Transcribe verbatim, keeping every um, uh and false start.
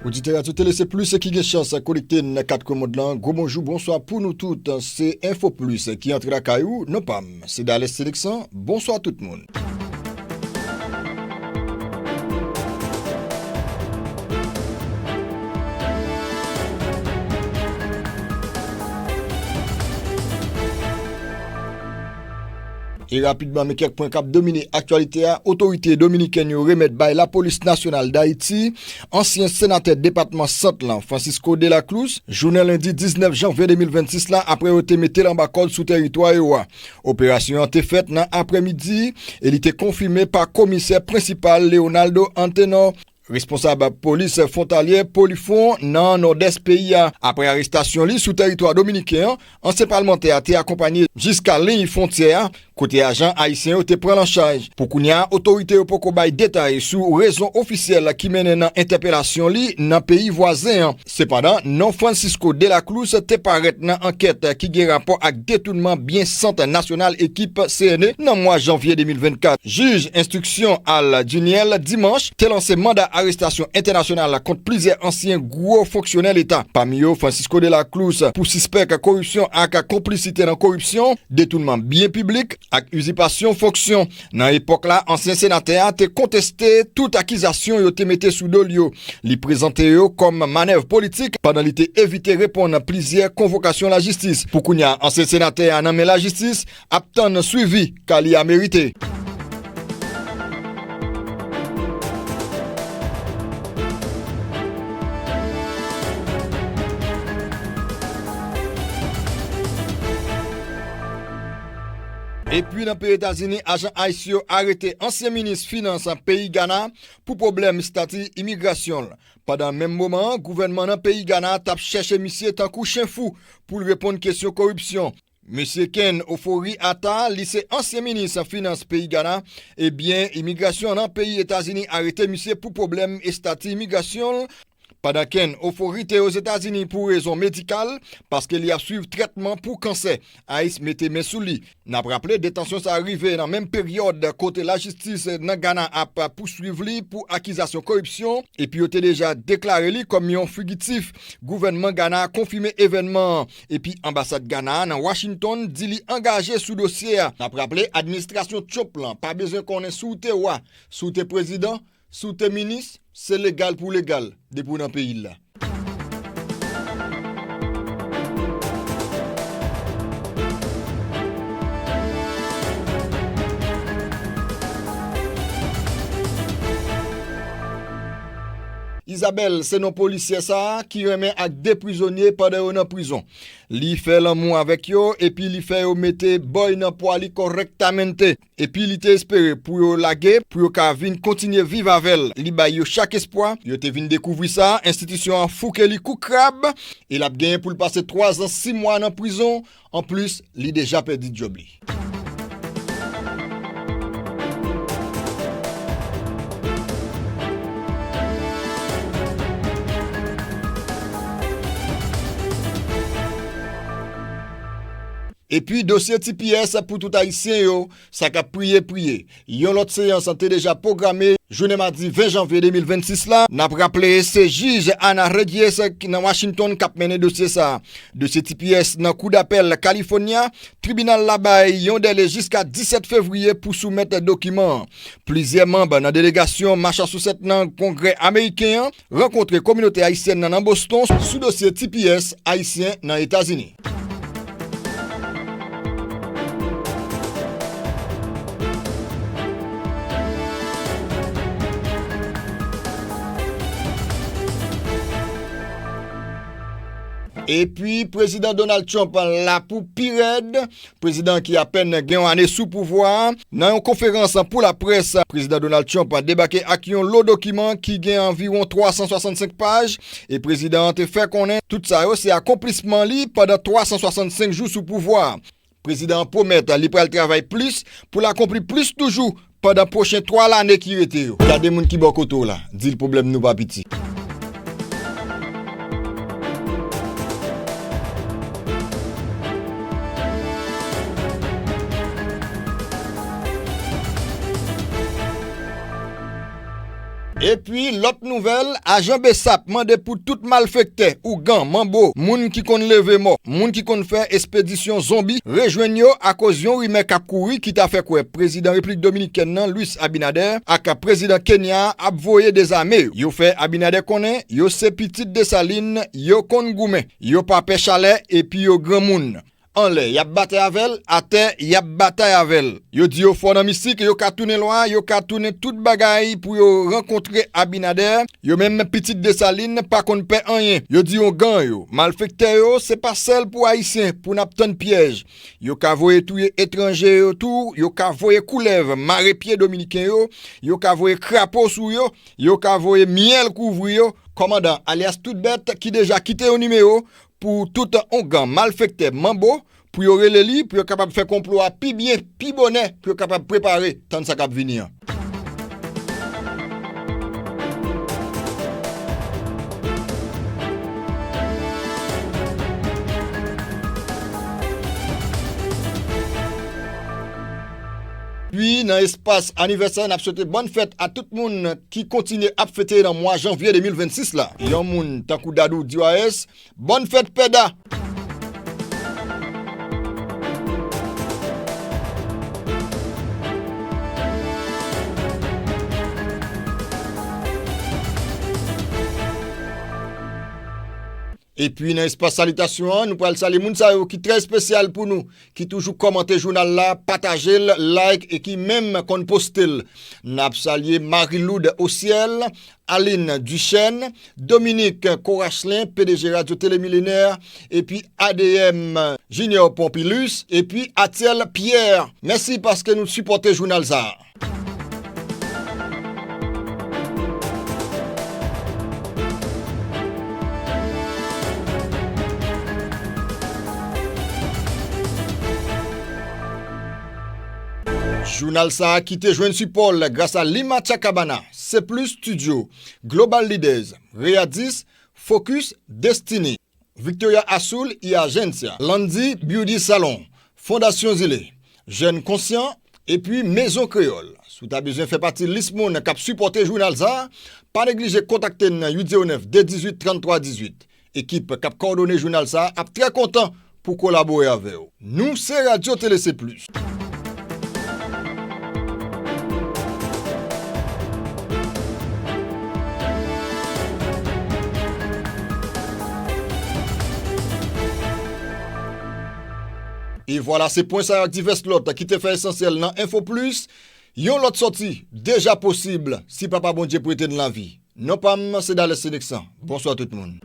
Oditè Radyo Tele Se Plis ki gen chans konekte nan kat kwen mond lan, gwo bonjou, bonswa pou nou tout. Se Enfo Plis ki antre lakay ou, non pa m, se Dales Seleksan. Bonswa tout moun. E rapidman, men kèk pwen k ap domine aktyalite a. Otorite dominikèn yo remèt bay Lapolis Nasyonal Dayiti ansyen senatè depatman Sant lan, Francisco de la Cruz, jounen lendi diznèf janvye de mil vennsis la, apre yo te mete l anba kòd sou tèritwa yo a. Operasyon an te fèt nan aprèmidi e li te konfime pa komisè prensipal Leonardo Antenor, responsab polis fwontalyè Polifwon nan nòdès peyi a. Apre arestasyon li sou tèritwa dominiken an, ansyen palmantè a te akonpanye jiska liy fwontyè a, kote ajan ayisyen yo te pran l an chaj. Pou kounye a, otorite yo poko bay detay sou rezon ofisyèl ki mennen nan entèpelasyon li nan peyi vwazen an. Sepandan, non Francisco de la Cruz te parèt nan ankèt ki gen rapò ak detounman byen Sant Nasyonal Ekip C N E nan mwa janvye de mil vennkat. Jij enstriksyon Al Juniel, dimanch, te lanse manda arestasyon entènasyonal kont plizyè ansyen gwo fonksyonè Leta, pami yo Francisco de la Cruz, pou sispèk koripsyon ak konplisite nan koripsyon, detounman byen piblik ak izipasyon fonksyon. Nan epòk la, ansyen senatè a te konteste tout akizasyon yo te mete sou do l yo. Li prezante yo kòm manèv politik pandan li te evite reponn plizyè konvokasyon lajistis. Pou kounye a, ansyen senatè a nan men lajistis ap tann swivi ka li a merite. Epi nan peyi Etazini, ajan ice yo arete ansyen minis finans peyi Gana pou pwoblèm estati imigrasyon l. Pandan menm moman an, gouvènman nan peyi Gana t ap chèche misye tankou chen fou pou l reponn kesyon koripsyon. Mesye Ken Ofori Atta, li se ansyen minis finans peyi Gana. Ebyen, imigrasyon nan peyi Etazini arete misye pou pwoblèm estati imigrasyon l. Pandan Ken Ofori te Ozetazini pou rezon medikal, paske li ap swiv trètman pou kansè, ice mete men sou li. N ap raple, detansyon sa a rive nan menm peryòd kote lajistis nan Gana ap pouswiv li pou akizasyon koripsyon, epi yo te deja deklare li kòm yon figitif. Gouvènman Gana a konfime evènman an, epi anbasad Gana a nan Washington di li angaje sou dosye a. N ap raple, administrasyon Trump lan pa bezwen konnen si w te wa, si w te prezidan, si w te minis, se legal pou w legal, depi w nan peyi l la. Isabelle se non polisyè sa a ki renmen ak de prizonye pandan yo nan prizon. Li fè lanmou avèk yo, epi li fè yo mete bòy nan pwa li kòrèktamente. Epi li te espere pou yo lage, pou yo ka vin kontinye viv avè l. Li bay yo chak espwa. Yo te vin dekouvri sa, enstitisyon an fouke li kou krab, e l ap genyen pou l pase twa zan sis mwa nan prizon. Anplis, li deja pèdi djòb li. Epi dosye T P S pou tout Ayisyen yo, sa k ap priye, priye. Yon lòt seyans te deja pwograme jounen madi ven janvye de mil vennsis la. N ap raple, se jij Ana Reyes ki nan Washington k ap mennen dosye sa a. Dosye T P S nan Kou Dapèl California, tribinal la bay yon dèle jiska disèt fevriye pou soumèt dokiman an. Plizyè manm nan delegasyon Massachusetts nan Kongrè ameriken an rankontre kominote ayisyèn nan nan Boston sou dosye T P S ayisyen nan Etazini. Epi, Prezidan Donald Trump la pou pi rèd. Prezidan ki apèn gen yon ane sou pouvwa a, nan yon konferans pou laprès, Prezidan Donald Trump debake ak yon lo dokiman ki gen anviwon twa san swasannsenk paj, e prezidan an te fè konnen tout sa yo se akonplisman li pandan twa san swasannsenk jou sou pouvwa a. Prezidan an pwomèt li pral travay plis pou l akonpli plis toujou pandan pwochen twa lane ki rete yo. Gade moun ki bò kote w la, di l pwoblèm nou pa piti. Epi, lòt nouvèl, ajan BSAP mande pou tout malfektè, ougan, manbo, moun ki konn leve mò, moun ki konn fè espedisyon zonbi, rejwenn yo akoz yon rimè k ap kouri ki ta fè kwè prezidan Repiblik Dominikèn nan, Luis Abinader, ak prezidan Kenya a ap voye dezame yo. Yo fè Abinader konnen yo se pitit Desalin, yo konn goumen, yo pa pè chalè epi yo granmoun. Anlè, y ap batay avè l, atè, y ap batay avè l. Yo di yo fò nan mistik, yo ka tounen lwa, yo ka tounen tout bagay pou yo rankontre Abinader. Yo menm pitit Desalin pa konn pè anyen. Yo di yo gang yo, malfektè yo, se pa sèl pou Ayisyen, pou n ap tann pyèj. Yo ka voye touye etranje yo tou, yo ka voye koulèv mare pye Dominiken yo, yo ka voye krapo sou yo, yo ka voye myèl kouvri yo. Kòmandan, alyas Tout Bèt, ki deja kite yon nimewo, pou tout ougan malfektè manbo, pou yo rele li, pou yo kapab fè konplo a pi byen, pi bonè, pou yo kapab prepare tann sa k ap vini an. Pi nan espas anivèsè, n ap swete bòn fèt a tout moun ki kontinye ap fete nan mwa janvye de mil vennsis la. Yon moun tankou Dadou Diwayès, bòn fèt Pèda! Epi nan espas salitasyon an, nou pral salye moun sa yo ki trè espesyal pou nou, ki toujou kòmante jounal la, pataje l, like e ki menm konn poste l. N ap salye Marie Lourdes Osiel, Aline Duchesne, Dominique Corachelin, P D G Radio Télé Millénaire, epi A D M Junior Pompilus, epi Atiel Pierre. Mèsi paske nou sipòte jounal sa a. Jounal sa a ki te jwenn sipò l gras a Lima Chakabana, Seplis Studio, Global Leaders, Readis, Focus, Destiny, Victoria Azul y Agencia, Landy Beauty Salon, Fondasyon Zile, Jèn Konsyan, epi Mezon Kreyòl. Si w ta bezwen fè pati lis moun k ap sipòte jounal sa a, pa neglije kontakte n nan uit zewo nèf de dizuit tranntwa dizuit. Ekip k ap kòdone jounal sa a ap trè kontan pou kolabore avè w. Nou se Radyo Tele Se Plis. E vwala, se pwen sa yo ak divès lòt ki te fè esansyèl nan Enfo Plis. Yon lòt sòti deja posib si Papa Bondye prete n lavi. Non pa m, se Dales Seneksan. Bonswa tout moun.